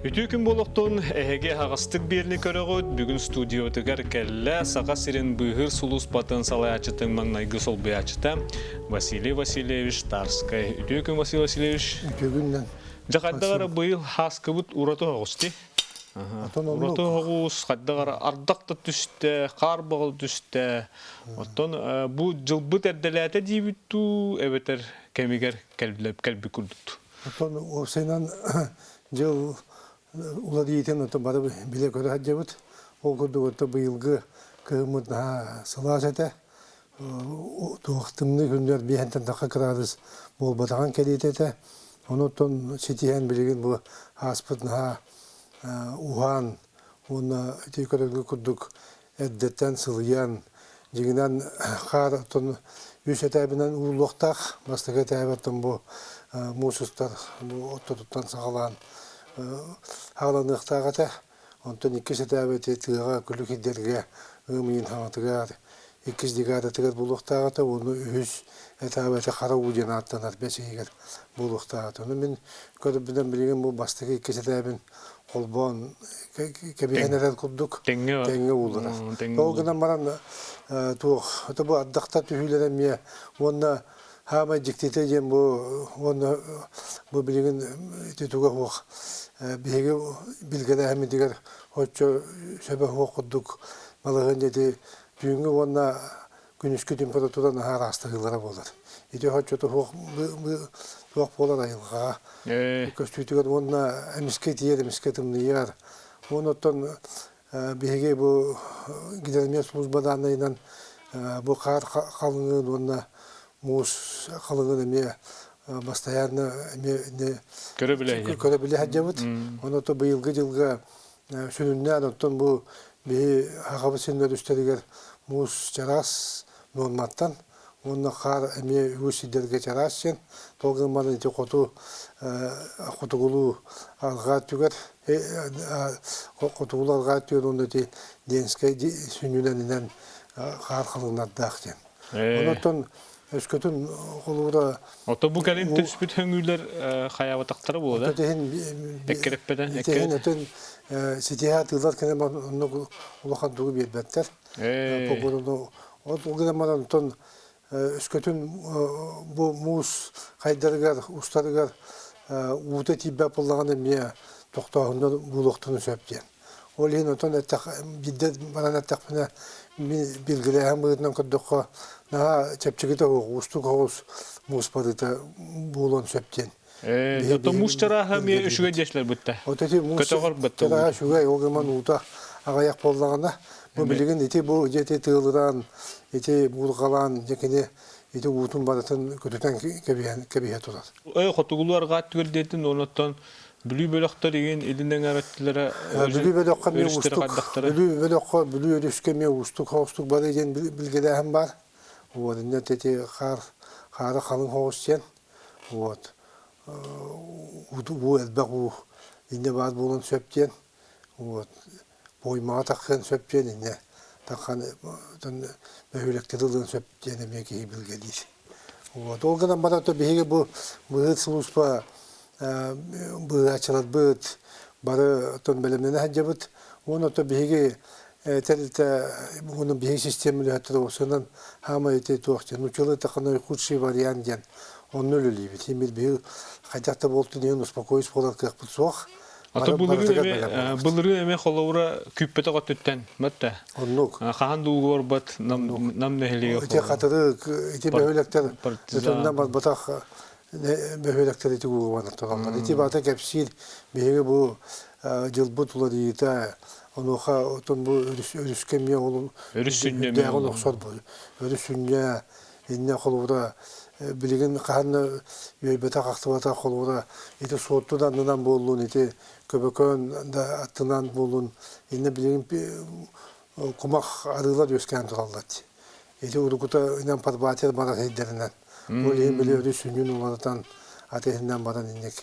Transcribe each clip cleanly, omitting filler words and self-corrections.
Үтүө күн буолуохтун, эһиги аһаҕастык биэрни көрөҕүт. Бүгүн студиятыгар кэллэ Саха сирин быыһыыр сулууспатын салайааччытын маҥнайгы солбуйааччыта Василий Васильевич Тарскай. Үтүө күн, Василий Васильевич. Үтүө күннэн. Дьэ хайдах эрэ быйыл хааскыбыт ураты оҕус дии. Ураты оҕус, хайдах эрэ ардах да түстэ, хаар бөҕө түстэ. Оттон бу дьылбыт эрдэлээтэ диибит дуу, эбэтэр кэмигэр кэлбит курдук. Оттон уопсайынан дьыл уларыйыытын оттон бары билэ-көрө сылдьабыт. Ол курдук оттон быйылгы кыһыммыт наһаа сылаас этэ. Туох тымныы күннэр биэһэнтэн тахха кыраадыс буолбатаҕын кэриэтэ этэ. Ону оттон ситиһэн билигин бу ааспыт наһаа уһаан уонна ити көрөргө курдук эрдэттэн сылыйан, дьиҥинэн хаар оттон үс этээбинэн ууллуохтаах. Бастакы этээбэ оттон бу муус устар бу оттотуттан саҕалаан хааланыахтаах этэ. Онтон иккис этээбэ ити тыаҕа күлүк ирдэргэ ыам ыйын хаҥатыгар иккис декадатыгар буолуохтаах этэ. Уонна үһүс этээбэ ити хара уу диэн ааттанар бэс ыйыгар буолуохтаах этэ. Ону мин көрбүнэн билигин бу бастакы иккис этээбин холбоон кэбиһэн эрэр курдук тэҥҥэ уулларар. Ол гынан баран туох это бу ардахта түһүүлэрэ эмиэ уонна хаамай дьиктитэ диэн бу уонна бу билигин ити туга суох биһиги билгэлээһиммитигэр оччо сөбө суох курдук балаһыанньа ити түүҥҥү уонна күнүскү температура наһаа араастаһыылара буолар. Ити оччото суох туох буолар айылҕаҕа көстүүтүгэр уонна эмискэ итийэр, эмискэ тымныйар. Уонна оттон биһиги бу гидромет служба дааннайынан бу хаар халыҥын уонна муус халыҥын эмиэ бастайаанна эмиэ көрө билэ сылдьабыт. Онон быйылгы дьылга Сүрүннээн оттон бу биһи Сахабыт сирин өрүстэригэр муус чараас нуорматтан уонна хаар эмиэ үгүс сирдэргэ чараас сиэн, ол гынан баран ити хоту хотугулуу арҕаа өттүгэр хотугулуу арҕаа өттүгэр уонна ити Ленскэй сүнньүнэн хаар халыҥнардаах диэн. Онон өскөтүн холуура Ото бу кэлин түспүт хөҥүүлэр хайаабатахтара буола. Эккирэппэтэн Итиһин өтөн ситиһэ атыылар кэнэ оннук улахан тугу биэрбэттэр. Погодуну ол гынан баран онтон өскөтүн бу муус хайдарыгар устарыгар уута тиийбэт буоллаҕына эмиэ тохтооһуннар буолуохтарын сөп диэн. Ол иһин отон этэх биирдэ баран эттэхпинэ мин билгэлээһин быһыытынан көрдөххө наһаа чэпчэкитэ суох уустук соҕус муус барыыта буолуон сөп диэн. Ээ, ото муус чарааһа эмиэ үчүгэй диэчилэр бытта. Вот эти муус Көтөҕөр бытта. чарааһа үчүгэй, ол гынан уута аҕыйах буоллаҕына, бу билигин ити бу дьэ ити тыалыран, ити буурҕалаан дьэ кини ити уутун барытын көтүтэн кэбиһэн кэбиһэ турар. Ой, хотугулуу арҕаа түгэл диэтин, онуттан Бүлүү бөлөхтөр игин илин эҥэр өттүлэрэ Бүлүү бөлөххө эмиэ өрүстэри уустук хайдахтара? Бүлүү бөлөххө Бүлүү өрүскэ эмиэ уустук соҕустук бары диэн билгэлээһин баар. Вот инньэ ити хаар хаары халыҥ соҕус диэн. Вот уу элбэх уу инньэ баар буолуон сөп диэн. Вот поймаҕа тахсыан сөп диэн инньэ таххан бөһүөлэктэри ылыан сөп диэн эмиэ киһи билгэлиир. Вот. Ол гынан баран то биһиги бу быыһыт сулууспа быыһааччыларбыт бары оттон бэлэмнэнэ сылдьабыт. Уонна то биһиги тэрилтэ уонна биһиги систиэмэ үлэһиттэрэ уопсайынан хаамай ити туох диэн нууччалыы такой худший вариант диэн онно үлэлиибит. Имир биһиги хайдах да буолтун иһин успокоюсь буолар кыахпыт суох. Ото былырыын эмэ былырыын эмэ холобура күүппэтэх өттүттэн батта. Оннук. Хаһан дууга барбат нам нам нэһилиэгэ. Ити хатырык, ити бөһүөлэктэр өтөннөн барбатах бөһүөлэктэр ити ууга баран тураллар. Ити барыта кэпсиир биһиги бу дьылбыт уларыйыыта онуоха отон бу өрүскэ эмиэ ол өрүс сүнньэ эмиэ охсор бу өрүс сүнньэ Иннэ холобура билигин хаһан да үөйбэтэх-ахтыбатах холобура ити Суотту да аннынан буоллун, ити Көбөкөн да аттынан буоллун, иннэ билигин кумах арыылар үөскээн тураллар дии. Ити урукута инэн парбаатер барар сирдэринэн. Ол иһин били өрүс сүнньүн уларытан ат иһинэн баран инник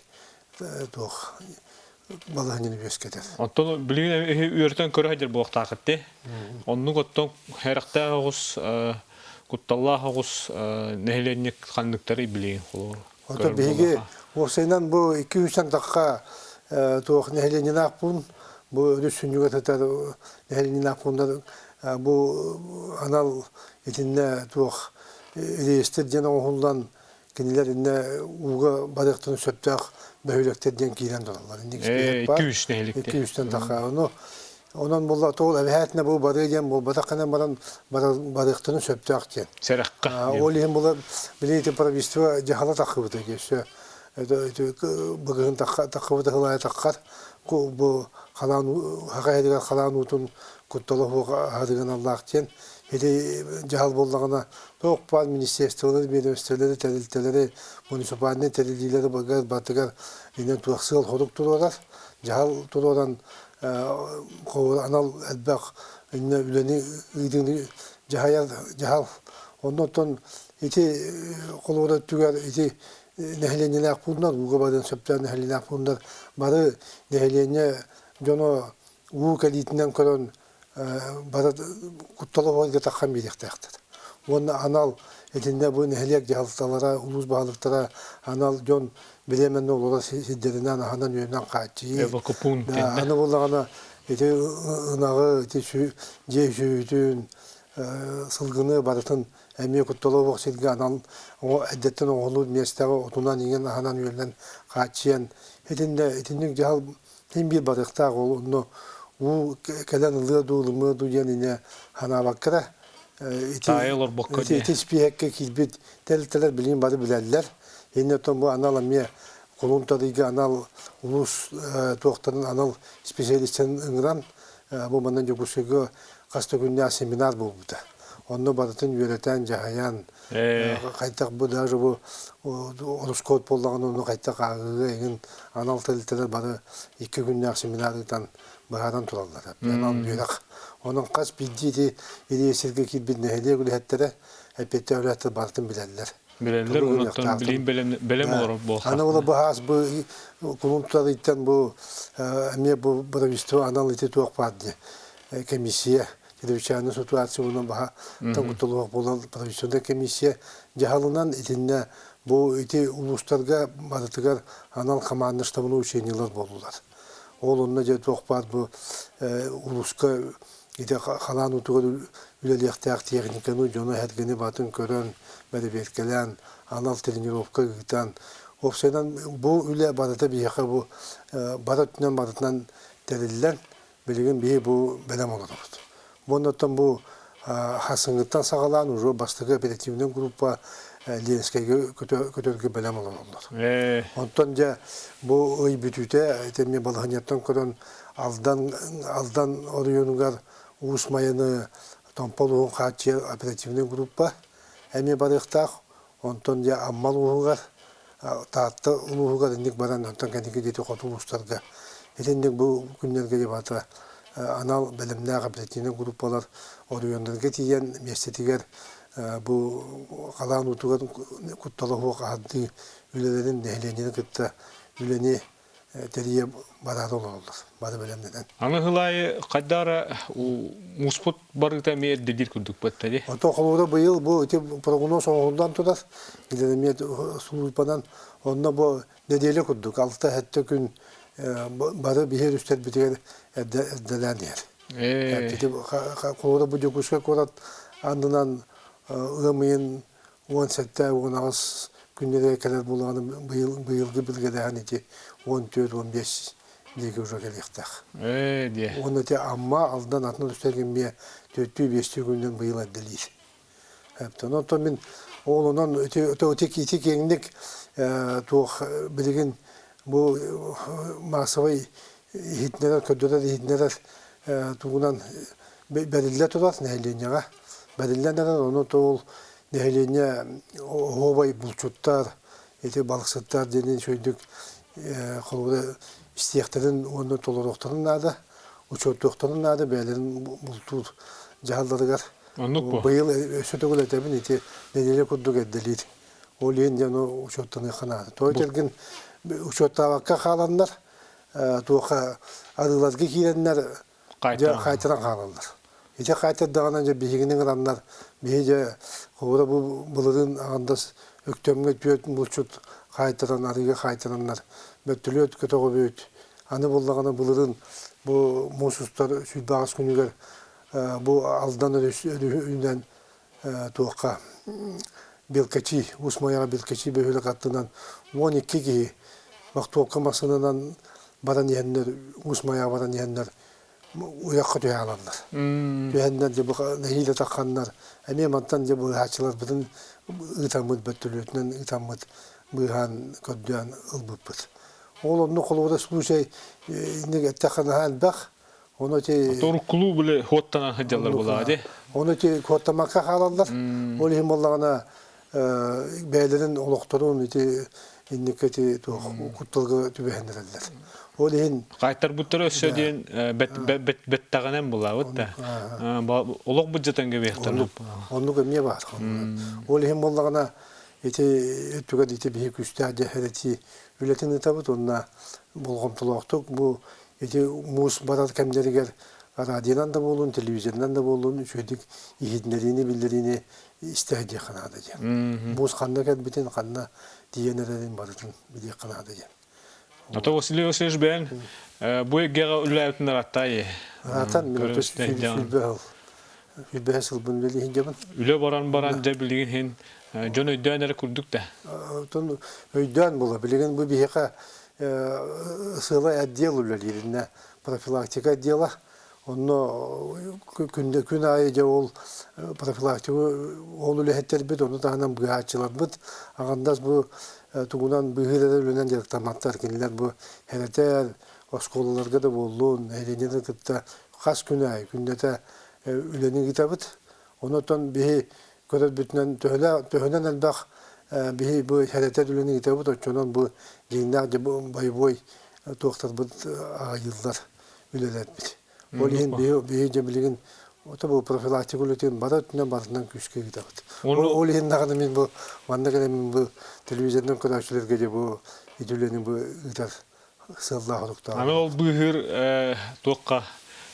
туох балаһынньаны үөскэтэр. Оттон билигин үөртэн көрө сылдьар буолуохтаахыт дии. Оннук оттон сэрэхтээх оҕус, кутталлаах оҕус нэһилиэнньик ханныктары билигин холобур Ото биһиги уопсайынан бу 200 тахха Туох нэһилиэнньэлээх пуун бу өрүс сүнньүгэр сытар нэһилиэнньэлээх пууннар бу анал итиннэ туох реестр диэн оҥоһуллан кинилэр иннэ ууга барыахтарын сөптөөх бөһүөлэктэр диэн киирэн тураллар. Икки үс нэһилиэктэр. Икки үстэн таха. Ону онон буолла тоҕул эбэһээтинэ бу барыы диэн буолбатах гынан баран барыахтарын сөптөөх диэн. Сэрэххэ. Ол иһин була били ити правительство дьаһала таххыбыта өссө быгыһын таххыбыта хылаайа таххар бу халаан хаха халаан уутун куттала суох аһарыгын аллаах диэн ити дьаһал буоллаҕына туох баар министерстволары, ведомстволары, тэрилтэлэри, муниципальнай тэриллиилэри багар батыгар инэн туох сыал хорук туруорар дьаһал туруоран анал элбэх иннэ үлэни ыытыыны дьаһайар дьаһал оннуттан ити холобура өттүгэр ити нэһилиэнньэлээх пууннар ууга барыан сөптөөх нэһилиэнньэлээх пууннар бары нэһилиэнньэ дьоно уу кэлиитинэн көрөн бары куттала буолга таххан биэриэхтээхтэр. Уонна анал итиннэ бу нэһилиэк дьаһалталара, улуус баһылыктара анал дьон бириэмэннэ олорор сирдэринэн аһынан-үөлүнэн хааччыйыы. Эвакопункт. Аны буллаҕына ити ынаҕы, ити дьиэ сүөһүтүн, сылгыны барытын эмиэ куттала суох сиргэ анал эрдэттэн оҥоһуллубут миэстэҕэ отунан иҥэн аһынан-үөлүнэн хааччыйан итиннэ итинник дьаһал син биир барыахтаах ол онно уу кэлэн ылыа дуу ылымыа дуу диэн инэ санаабакка эрэ ити ити испииһэккэ киирбит тэрилтэлэр билигин бары билэллэр иннэ оттон бу анал эмиэ кулун тарыйга анал улуус туохтарын анал специалистарын ыҥыран бу манна Дьокуускайга хас да күннээх семинар буолбута. Онно барытын үөрэтэн, дьаһайан, хайдах бу даже бу ороскуот буоллаҕына ону хайдах ааҕыыга эҥин анал тэрилтэлэр бары икки күннээх семинар ыытан быһааран тураллар. Анал үөрэх. Онон хас биирдии ити реестргэ киирбит нэһилиэк үлэһиттэрэ, эппиэттээх үлэһиттэр барытын билэллэр. Билэллэр, онон билим бэлэм бэлэм олорор буолуохтаах. Аны ол быһаас бу кулун тутарыйтан бу эмиэ бу правительство анал ити туох баар дии комиссия чрезвычайная ситуация уонна баһа тоҥкутулуох буолан правительственная комиссия дьаһалынан итиннэ бу ити улуустарга барытыгар анал команда штабной учениелар буоллулар. Ол онно дьэ туох баар бу улууска ити халаан уутугар үлэлиэхтээх техниканы, дьону эһэргэни батын көрөн, бэрэбиэркэлээн, анал тренировка ыытан, уопсайынан бу үлэ барыта биһиэхэ бу бары өттүнэн барытынан тэриллэн, билигин биһи бу бэлэм олоробут. Оннуттан бу хасыҥҥыттан саҕалаан уже бастакы оперативнай группа Ленскэйгэ көтөргө бэлэм олороллор. Онтон дьэ бу ый бүтүүтэ ити эмиэ балаһынньаттан көрөн Алдан Алдан оройуонугар Уус Майаны Томпо улууһун хааччыйар оперативнай группа эмиэ барыахтаах. Онтон дьэ Амма улууһугар Таатта улууһугар инник баран онтон кэнники диэки хоту улуустарга итинник бу күннэргэ дьэ барыта анал бэлэмнээх оперативнай группалар оройуоннарга тиийэн миэстэтигэр бу халаан уутугар куттала суох аһардыы үлэлэрин нэһилиэнньэни кытта үлэни тэрийэ бараары олороллор бары бэлэмнэнэн. Аны сыл аайы хайда эрэ муспут барыыта эмиэ эрдэлиир курдук бытта дии. Ото холобура быйыл бу ити прогноз оҥоһуллан турар. Гидромет службанан онно бу нэдиэлэ курдук алта-сэттэ күн бары биһи өрүстэрбитигэр эрдэлээн иһэр. Ити холобура бу Дьокуускай куорат аннынан ыам ыйын 17-18 күннэригэр кэлэр буоллаҕына быйыл быйылгы билгэлээһин ити 14-15 диэки уже кэлиэхтээх. Ээ диэ. Уонна ити Амма, Алдан атын өрүстэргэ эмиэ төртүү-биэстүү күнүнэн быйыл эрдэлиир. Онон мин ол онон ити ити киэҥник туох билигин бу массовай иһитиннэрэр, көрдөрөр иһитиннэрэр тугунан бэриллэ турар нэһилиэнньэҕэ. Бэриллэн эрэр, ону ол нэһилиэнньэ оһуобай булчуттар, ити балыксыттар диэни үчүгэйдик холобура истиэхтэрин уонна толоруохтарын наада, учуоттуохтарын наада бэйэлэрин бултуур дьаһалларыгар. Оннук буо. Быйыл өссө төгүл этэбин ити нэдиэлэ курдук эрдэлиир. Ол иһин дьэ ону учуоттаныахха наада. Тоҕо этэргин учуоттаабакка хааланнар, туохха арыыларга киирэннэр дьэ хаайтаран хаалаллар. Ити хаайтардаҕына дьэ биһигини ыҥыраннар биһи дьэ холобура бу былырыын аҕандас Өктөмҥө түөрт булчут хаайтаран арыыга хаайтараннар бөртөлүөт көтөҕүбүт. Аны буллаҕына былырын бу муус устар 28 күнүгэр бу Алдан өрүһүнэн туохха Белкачи, Уус Майаҕа Белкачи бөһүөлэк аттынан 12 киһи вахтовка массыынанан баран иһэннэр, Уус Майаҕа баран иһэннэр уйахха түһэ алаллар. Түһэннэр дьэ бу нэһиилэ тахханнар, эмиэ мантан дьэ быыһааччыларбытын ыытаммыт, бөртөлүөтүнэн ыытаммыт быыһаан көрдөөн ылбыппыт. Ол онно холобура случай инник эттэххэ наһаа элбэх. Ону ити Торуккулуу биле хуоттанан сылдьаллар буолаа дии. Ону ити хуоттамакка хаалаллар. Ол иһин буоллаҕына бэйэлэрин олохторун ити инникки ити туох кутталга түбэһиннэрэллэр. Ол иһин Хаайтарбыттара өссө диэн бэттэҕинэн булаабыт да. Олох быдьатан кэбиэхтэр. Оннук эмиэ баар. Ол иһин буоллаҕына ити өттүгэр ити биһи күүстээх дьэһэрэтии үлэтин ыытабыт уонна болҕомтолоохтук бу ити муус барар кэмнэригэр радионан да буоллун, телевизорынан да буоллун үчүгэйдик иһитиннэриини, биллэриини истэ сылдьыахха наада диэн. Муус ханна кэлбитин, ханна тиийэн эрэрин барытын билиэххэ наада диэн. Ото Василий Васильевич бэйэҥ бу эйгэҕэ үлэлээбитин ырааттай. Ыраатан мин ото сүүрбэ сыл. Сүүрбэһэ сылбын үлэлии сылдьабын. Үлэ баран баран дьэ билигин иһин дьон өйдөөн эрэ курдук да. Отон өйдөөн була. Билигин бу биһиэхэ сыала отдел үлэлииринэ профилактика отдела. Онно күн, күн аайы дьэ ол профилактика ол үлэһиттэрбит, ону таһынан быыһааччыларбыт аҕандас бу тугунан быыһыыр эрэ үлэнэн дьарыктамматтар. Кинилэр бу хэрэтэр, оскуолаларга да буоллун, нэһилиэнньэни кытта хас күн аайы күннэтэ үлэни ыытабыт. Онон биһи көрөрбүтүнэн төһөнөн элбэх биһи бу хэрэтэр үлэни ыытабыт, оччонон бу дьиҥнээх боевой туохтарбыт аҕыйыыллар үлэлэрбит. Ол иһин биһи дьэ билигин ото бу профилактика үлэтин бары өттүнэн барытынан күүскэ ыытабыт. Ол иһин даҕаны мин бу манна кэлэн мин бу телевизорынан көрөөччүлэргэ дьэ бу ити үлэни бу ыытар сыаллаах соруктаах. Аны ол быыһыыр туохха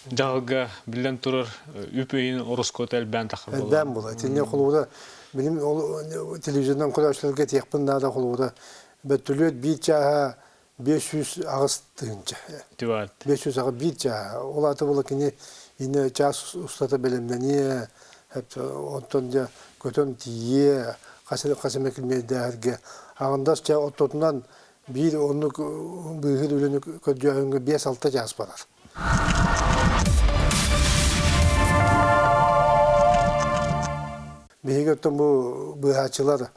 дьаһалга биллэн турар үп ыйын ороскуота элбээн тахар буолар. Элбээн буолар. Итиннэ холобура билим ол телевизорынан көрөөччүлэргэ этиэхпин наада холобура бөртөлүөт биир чааһа 508 тыһыынча. 508 биир чааһа. Ол аата була кини инне чаас устата бэлэмнэниэ, онтон дьэ көтөн тиийиэ, хас хас эмэ килмиэрдээһэргэ. Аҕындас ча оттотунан биир оннук быыһыыр үлэни көрдөөһүҥҥэ 5-6 чаас барар. Биһиги оттон бу быыһааччылар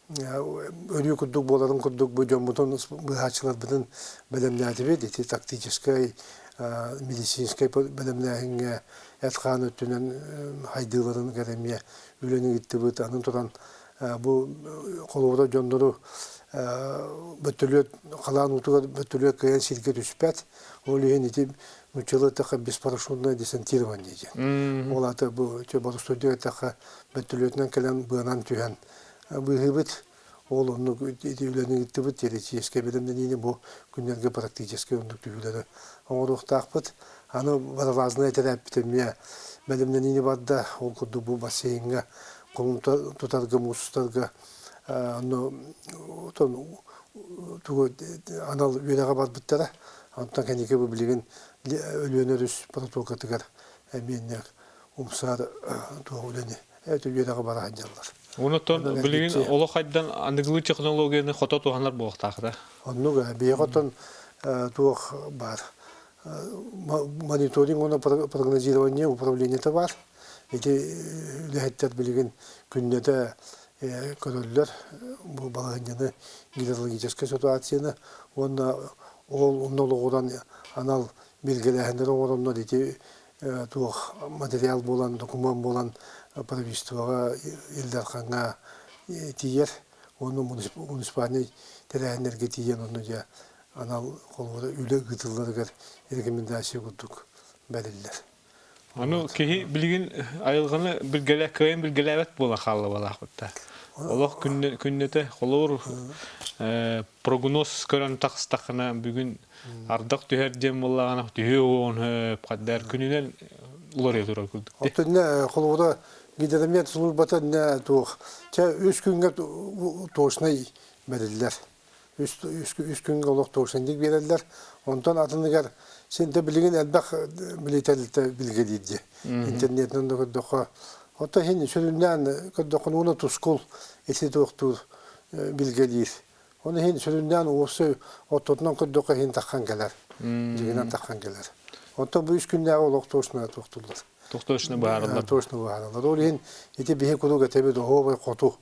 өрүү курдук буоларын курдук бу дьоммутун быыһааччыларбытын бэлэмнээтибит. Ити тактическай, медицинскэй бэлэмнээһиҥҥэ эт-хаан өттүнэн хайдыыларын эмиэ үлэни ыыттыбыт. Аны туран бу холобура дьоннору бөтөлүөт халаан уутугар бөтөлүөт кыайан сиргэ түспэт. Ол иһин ити нууччалыы эттэххэ беспарашютное десантирование диэн. Ол аата бу боростуойдук эттэххэ бөтөлүөтүнэн кэлэн быанан түһэн быыһыыбыт. Ол оннук ити үлэни ыыттыбыт теоретическэй бэлэмнэниини бу күннэргэ практическай оннук түһүүлэри оҥоруохтаахпыт. Аны водолазная этэрээппит эмиэ бэлэмнэниини барда. Ол курдук бу бассейҥҥа кулун тутарга, муус устарга онно тугу анал үөрэҕэ барбыттара. Онтон кэнники бу билигин Өлүөнэ өрүс протокатыгар эмиэ умсаар туох үлэни үөрэҕи бара сылдьаллар. Онтон билигин олох хайдан аныгылыы технологияны хото туһанар буолуохтаах да? Оннук биһиэхэ оттон туох баар мониторинг уонна прогнозирование управлениета баар. Ити үлэһиттэр билигин күннэтэ көрөллөр бу балаһыанньаны гидрологическай ситуацияны уонна ол онно олоҕуран анал билгэлээһиннэри оҥороннор ити туох материал буолан, докумуон буолан правительствоҕа, Ил Дархаҥҥа тиийэр уонна муниципальнай тэрээһиннэргэ тиийэн онно дьэ анал холобура үлэ ыытылларыгар рекомендация курдук бэриллэр. Аны киһи билигин айылҕаны билгэлэ кыайан билгэлээбэт буола хаалла балаахпытта. Олох күннэтэ холобур прогноз көрөн тахыстаххына бүгүн ардах түһэр диэн буоллаҕына түһүө уон хаддар күнүнэн уларыйа турар курдук. Оттон холобура гидромет службата туох чэ үс күҥҥэ точнай бэриллэр. Үс күҥҥэ олох туохсандик биэрэллэр. Онтон атыныгар син да билигин элбэх билитэлитэ билгэлиир дии. Интернетинэн да көрдөххө. Оттон иһин сүрүннээн көрдөххө уна тускул ити туохтуур билгэлиир. Оны иһин сүрүннээн уоссай оттотунан көрдөххө иһин таххан кэлэр. Дьигинэн таххан кэлэр. Оттон бу үс күннээҕи олох туосна туохтуллар. Точно быһаарыллар. Точно быһаарыллар. Ол иһин ити биһи куруук этэбит оһуобай хоту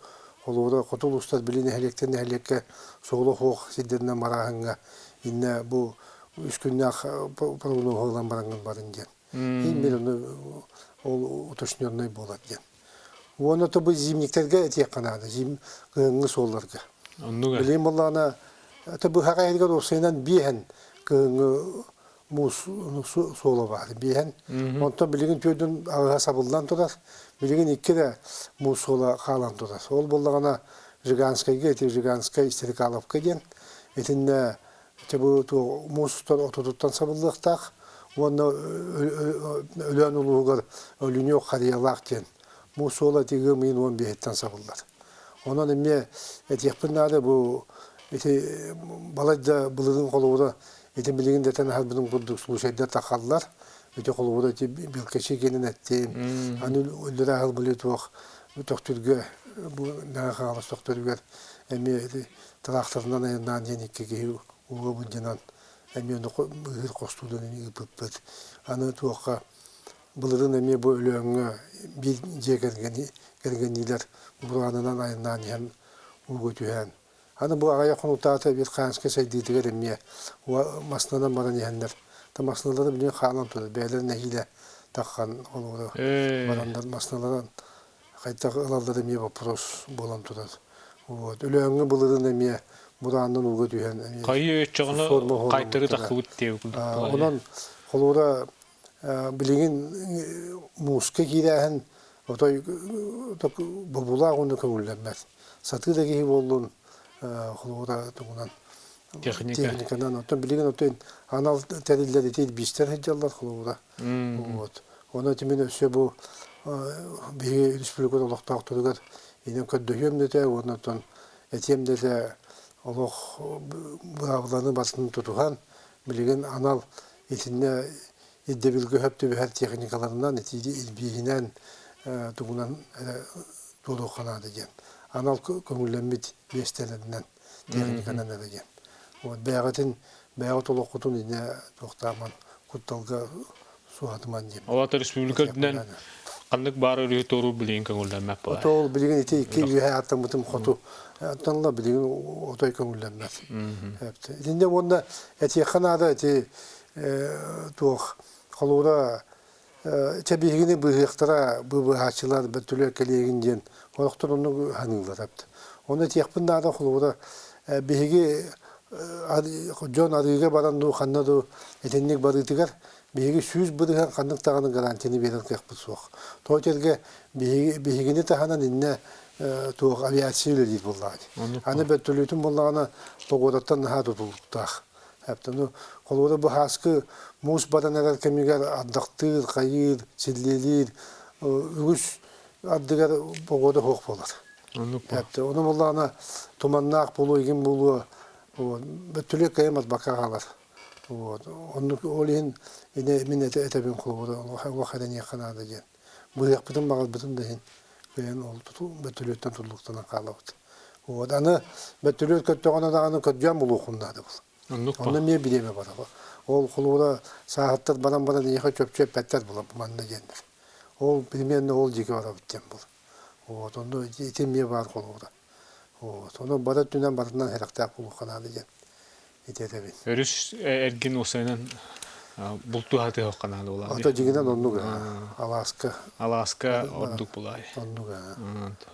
холуура хоту улуустар били нэһилиэктэн нэһилиэккэ суола суох сирдэринэн барааһыҥҥа иннэ бу үс күннээх прогноһу ылан бараҥҥын барын диэн. Иһин бир ону ол уточненный буолар диэн. Уонна то бу зимниктэргэ этиэххэ наада, зим кыһыҥҥы суолларга. Оннуга. Билигин буоллаҕына, это быһаҕа иһигэр уопсайынан биэһэн кыһыҥҥы муус суола баар биэһэн. Онтон билигин түөрдүн аҕыһа сабыллан турар. Билигин икки эрэ муус суола хаалан турар. Ол буоллаҕына Жиганскайга ити Жиганскай Стрекаловка диэн итиннэ ити бу муус устар отутуттан сабыллыахтаах уонна Өлөөн улууһугар Өлүнүөх Харыйалаах диэн муус суола ити ыам ыйын 15-иттэн сабыллар. Онон эмиэ этиэхпин наада бу ити балайда былырыын холобура Ити билигин да этэн аһарбытым курдук случайдар тахаллар. Ити холобура ити Белкачи генин эттим. Аны өллөрө аһыл били туох төхтүргэ бу Мэҥэ Хаҥалас төхтөрүгэр эмиэ ити тыраахтарынан айаннаан диэн икки киһи ууга былдьанан эмиэ быыһыыр хостуулан ыыппыппыт. Аны туохха былырыын эмиэ бу Өлөөҥҥө биир дьиэ кэргэни кэргэнниилэр бураанынан айаннаан иһэн ууга түһэн Аны бу аҕыйах хонуктааҕыта Верхоянскай сайдыытыгар эмиэ массыынанан баран иһэннэр, массыыналара билигин хаалан турар, бэйэлэрэ нэһиилэ таххан олоҕу бараннар массыыналарын хайдах ылаллара эмиэ вопрос буолан турар. Вот. Өлөөҥҥө былырыын эмиэ бураанынан ууга түһэн эмиэ Хайыы өччөҕүнэ хайтары таххыбыт диэбит курдук. Онон холуура билигин мууска киирээһин отой бобуулаах уонна көҥүллэммэт. Сатыы да киһи буоллун холобура тугунан техниканан оттон билигин оттон анал тэриллэр ити илбиистэр сылдьаллар холобура. Вот. Онон ити мин өссө бу биһиги республика олохтоохторугар инэн көрдөһүөм дэтэ уонна оттон этиэм дэтэ олох быраабыланы барытын тутуһан билигин анал итиннэ ирдэбилгэ сөп түбэһэр техникаларынан, итииди илбииһинэн тугунан эрэ туоруохха наада диэн. Анал көҥүллэммит миэстэлэринэн, техниканан эрэ диэн. Вот бэйэҕитин, бэйэҕит олоххутун иннэ туохтааман кутталга суоһатыман диэн. Ол аата республика үрдүнэн ханнык баар өрүһү туоруур билигин көҥүллэммэт буолар. Ото ол билигин ити икки үөһэ ааттаммытым хоту оттон билигин отой көҥүллэммэт. Итиннэ уонна этиэххэ наада ити туох холуура чэ биһигини быыһыахтара быыһааччылар бөртөлүөт кэлиэгин диэн олохтор оннук ханыыллар эбит. Ону этиэхпин наада холуура биһиги дьон арыыга баран дуу ханна дуу итинник барыытыгар биһиги 100% ханнык даҕаны гарантияны биэрэр кыахпыт суох. Тоҕо диэргэ биһигини таһынан иннэ туох авиация үлэлиир буоллаҕа дии. Аны бөртөлүөтүн буоллаҕына погодаттан наһаа тутулуктаах. Ну, холобура бу һааскы муус баран эрэр кэмигэр ардахтыыр, хайыыр, силлиэлиир үгүс ардыгар погода суох буолар. Ону буоллаҕына туманнаах буолуо, игин буолуо, бөттүлүөк кыайан барбакка хаалар. Вот. Оннук ол иһин мин этэбин холобура олох эрэниэххэ наада диэн. Быһыахпытын баҕарбытын да иһин кыайан ол бөтүлүөттэн тутулуктанан хаалабыт. Вот. Аны бөтүлүөт көттөҕүнэ даҕаны көрдьөөн булуоххун наада был. Онно эмиэ бириэмэ барар. Ол холобура сааһыттар баран баран эйиэхэ чопчу эппэттэр була манна диэннэр. Ол примерно ол диэки барабыт диэн был. Вот. Онно ити эмиэ баар холобура. Вот. Ону бары өттүнэн барытынан сэрэхтээх буолуохха наада диэн ити этэбин. Өрүс эргин уопсайынан бултуу сатыахха наада буолаа. Ото дьиҥинэн оннук алааска. Алааска ордук булаай. Оннук.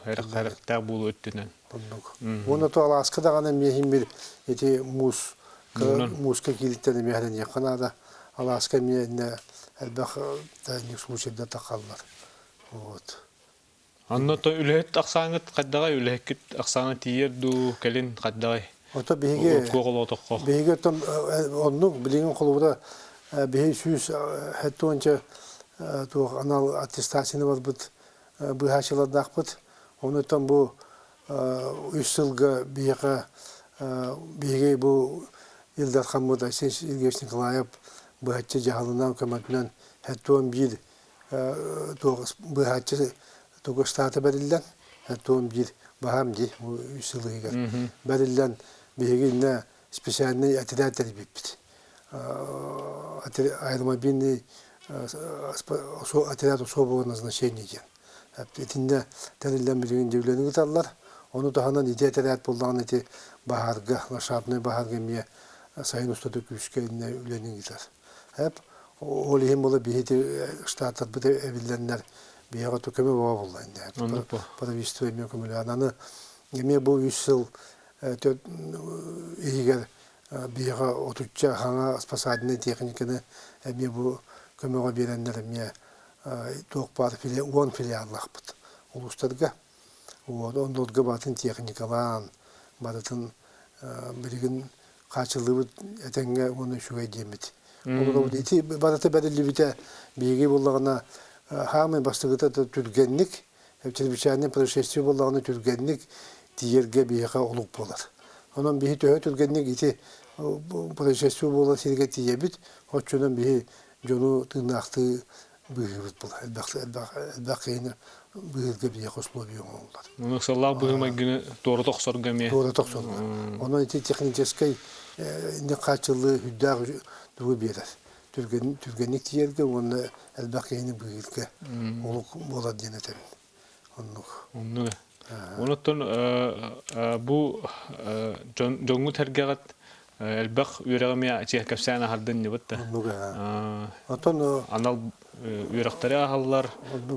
Хэрэхтээх буолуу өттүнэн. Оннук. Уонна то алааска даҕаны эмиэ иһин бир ити муус мууска киириттэн эмиэ хэрэниэххэ наада. Алааска эмиэ иннэ элбэх случайдар тахаллар. Вот. Онно то үлэһит ахсааҥҥыт хайдаҕай, үлэһиккит ахсаана тиийэр дуу, кэлин хайдаҕай? Ото биһиги Туох олоотоххо? Биһиги оттон оннук билигин холобура биһи 170 туох анал аттестацияны барбыт быыһааччылардаахпыт. Онуттан бу үс сылга биһиэхэ Биһиги бу Ил Дархаммыт Айсен Сергеевич Николаев быһаччы дьаһалынан көмөтүнэн 71 быһааччы тугу штата бэриллэн 71 баһаам дии үс сыл иһигэр бэриллэн биһиги иннэ специальный отряд тэрийбиппит. Аэромобильный отряд особого назначения диэн. Итиннэ тэриллэн билигин дьүүлэни ыыталлар. Ону таһынан ити этэрээт буоллаҕына ити баһаарга, ландшафтнай баһаарга эмиэ сайын устата күүскэ иннэ үлэни ыытар. Эп ол иһин була биһи ити штаттарбыт эбиллэннэр биһиэхэ көмө бөҕө буолла иннэ. Правительство эмиэ көмөлөөн. Аны эмиэ бу үс сыл иһигэр биһиэхэ отучча хаҥа спасательнай техниканы эмиэ бу көмөҕө биэрэннэр эмиэ туох баар уон филиаллаахпыт улуустарга. Оннуга барытын техникалаан, барытын билигин хааччыллыбыт этэҥҥэ уонна үчүгэй диэммит. Олоробут ити барыта бэриллибитэ биһиги буоллаҕына хаамай бастакыта түргэнник чрезвычайное происшествие буоллаҕына түргэнник тиийэргэ биһиэхэ олук буолар. Онон биһи төһө түргэнник ити происшествие буолар сиргэ тиийэбит, оччонон биһи дьону тыыннаахтыы быыһыыбыт буолар. Элбэх элбэх элбэх киһини быыһыырга биһиэхэ условия оҥоһуллар. Ону ыксаллаах быһыы-майгыны туора тохсорго эмиэ. Туора тохсорго. Онон ити техническэй хааччыллыы үрдээх тугу биэрэр. Түргэн, түргэнник тиийэргэ уонна элбэх киһини быыһыырга олук буолар диэн этэбин. Оннук. Оннук. Онуттан бу дьоҥҥут эргэҕит элбэх үөрэҕи эмиэ кэпсээн аһардын ньыбыт да. Оннук Оттон анал үөрэхтэри аһаллар,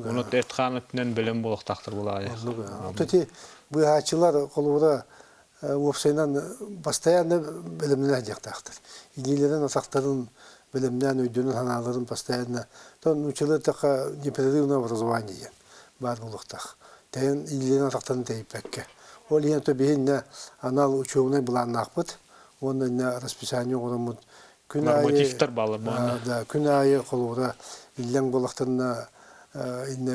ону эт-хаан өттүнэн бэлэм буолуохтаахтар булаайы. Оннук. Оттон ити быыһааччылар холобура уопсайынан постоянно бэлэмнэнэ сылдьыахтаахтар. Илиилэрин, атахтарын бэлэмнээн, өйдөнөн санааларын постоянно тон нууччалыы эттэххэ непрерывное образование диэн баар буолуохтаах. Тэйэн илиилэрин атахтарын тэйиппэккэ. Ол иһин то биһиннэ анал учебнай былааннаахпыт уонна иннэ расписание оҥороммут күн аайы Нормативтар бааллар буолла. Да, күн аайы холобура иллэҥ буоллахтарына иннэ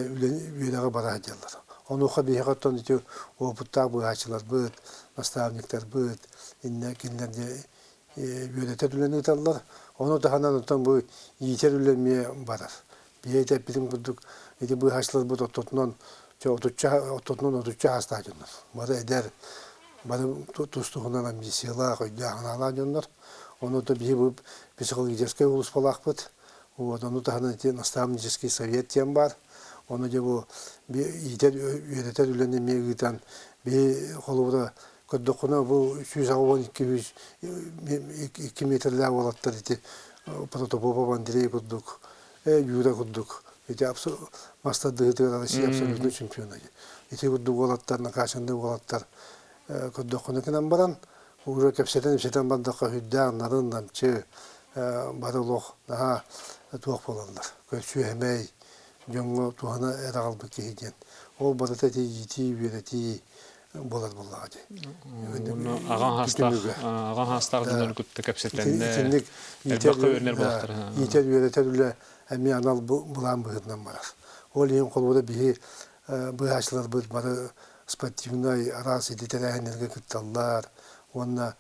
үөрэҕи бара сылдьаллар. Онуоха биһиэхэ оттон ити уопуттаах быыһааччыларбыт, наставниктарбыт иннэ кинилэр үөрэтэр үлэни ыыталлар. Ону таһынан оттон бу иитэр үлэ эмиэ барар. Биһиги эппитим курдук ити быыһааччыларбыт ортотунан отучча ортотунан отучча аастаах дьоннор. Бары эдэр, бары тус-туһунан амбициялаах, өйдөөх-санаалаах дьоннор. Ону то биһи бу психологическай улууспалаахпыт. Вот, ону таһынан ити наставнический совет диэн баар. Ону дьэ бу иитэр, үөрэтэр үлэни эмиэ ыытан биһи холобура көрдөххүнэ бу 182 2 метрлээх уолаттар ити Протопопов Андрей курдук, Юра курдук ити мастардыһытыгар Россия абсолютно чемпиона. Ити курдук уолаттар, накачанный уолаттар көрдөххүнэ гынан баран уже кэпсэтэн-ипсэтэн бардахха сүрдээх нарын намчы бары олох наһаа туох буолаллар көрсүөһэмэй дьоҥҥо туһана эрэ аҕалбыт киһи диэн ол барыта ити иитии үөрэтии буолар буоллаҕа дии. Аҕаҥ хаастаах аҕаҥ хаастаах дьоннору кытта кэпсэтэннэр итинник элбэххэ үөрэнэр буолахтар. Иитэр үөрэтэр үлэ эмиэ анал былаан быһыытынан барар. Ол иһин холобура биһи быыһааччыларбыт бары спортивнай араас ити тэрээһиннэргэ кытталлар уонна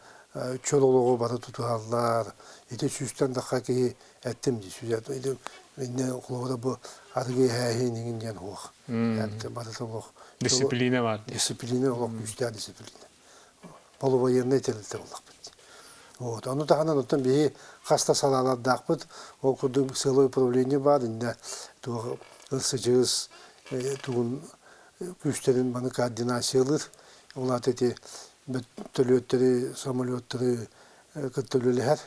чөл олоҕу бары тутуһаллар. Ити сүүстэн тахха киһи эттим дии сүүс иннэ холобура бу арыгы иһээһин иҥин диэн суох. Барыта олох Дисциплина бар. Дисциплина олох күүстээх дисциплина. Полувоеннай тэрилтэ буоллахпыт. Вот. Ону таһынан оттон биһи хас да салаалардаахпыт. Ол курдук силовой управление баар, иннэ туох ылсыдьыыс тугун күүстэрин маны координациялыыр. Ол аата ити бөртөлүөттэри, самолеттары кытта үлэлэһэр.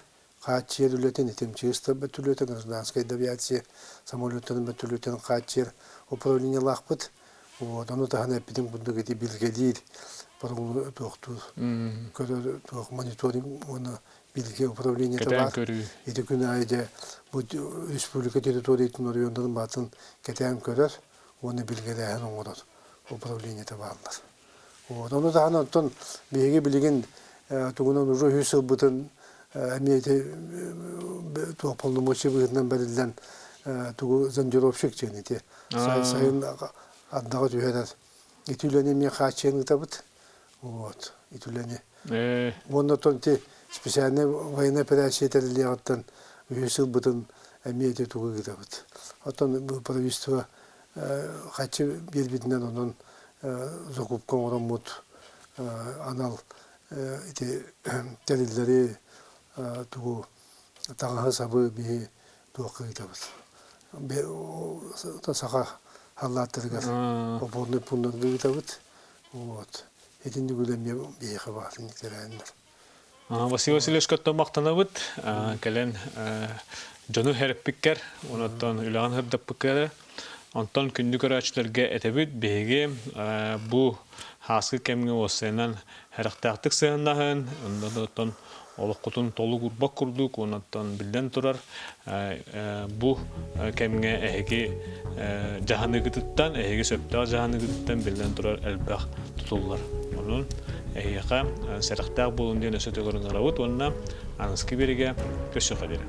Хааччыйар үлэтин итимчиыстар бөртөлүөтэ, гражданскай авиация самолеттарын бөртөлүөтүн хааччыйар управлениелаахпыт. Вот, ону таһынан эппитим курдук ити билгэлиир, туохтуур, көрөр туох мониторинг уонна билгэ управлениета баар. Ити күн аайы дьэ бу республика территориятын оройуоннарын баатын кэтээн көрөр уонна билгэлээһин оҥорор управлениета бааллар. Вот, ону таһынан оттон биһиги билигин тугунан уже үһүс сылбытын эмиэ ити туох полномочия быһыытынан бэриллэн тугу зондировщик диэн ити сайын ардаҕа түһэрэр ити үлэни эмиэ хааччыйан ыытабыт. Вот, ити үлэни. Уонна оттон ити специальнай военнай операция тэриллиэҕиттэн үһүс сылбытын эмиэ ити тугу ыытабыт. Оттон правительство хаччы биэрбитинэн онон закупка оҥороммут анал ити тэриллэри тугу таҥаһы-сабы биһи туохха ыытабыт. Саха халлааттарыгар опорный пуннарга ыытабыт. Вот. Итинник үлэ эмиэ биһиэхэ баар тэрээһиннэр. Василий Васильевич көттөн махтанабыт. Кэлэн дьону хэриппиккэр, онуттан үлэҕин сырдаппыккар, онтон күндү көрөөччүлэргэ этэбит, биһиги бу хааскы кэмҥэ уоссайынан сэрэхтээхтик сыһыаннаһын, онтон олоххутун толук урбак курдук, онтон биллэн турар, бу кэмҥэ эһиги дьаһаныгытыттан, эһиги сөптөөх дьаһаныгытыттан биллэн турар элбэх тутуллар. Онон эһиэхэ сэрэхтээх буолун диэн өссө төгүл ыҥырабыт уонна аныгыскы биэригэ көрсүөххэ диэри.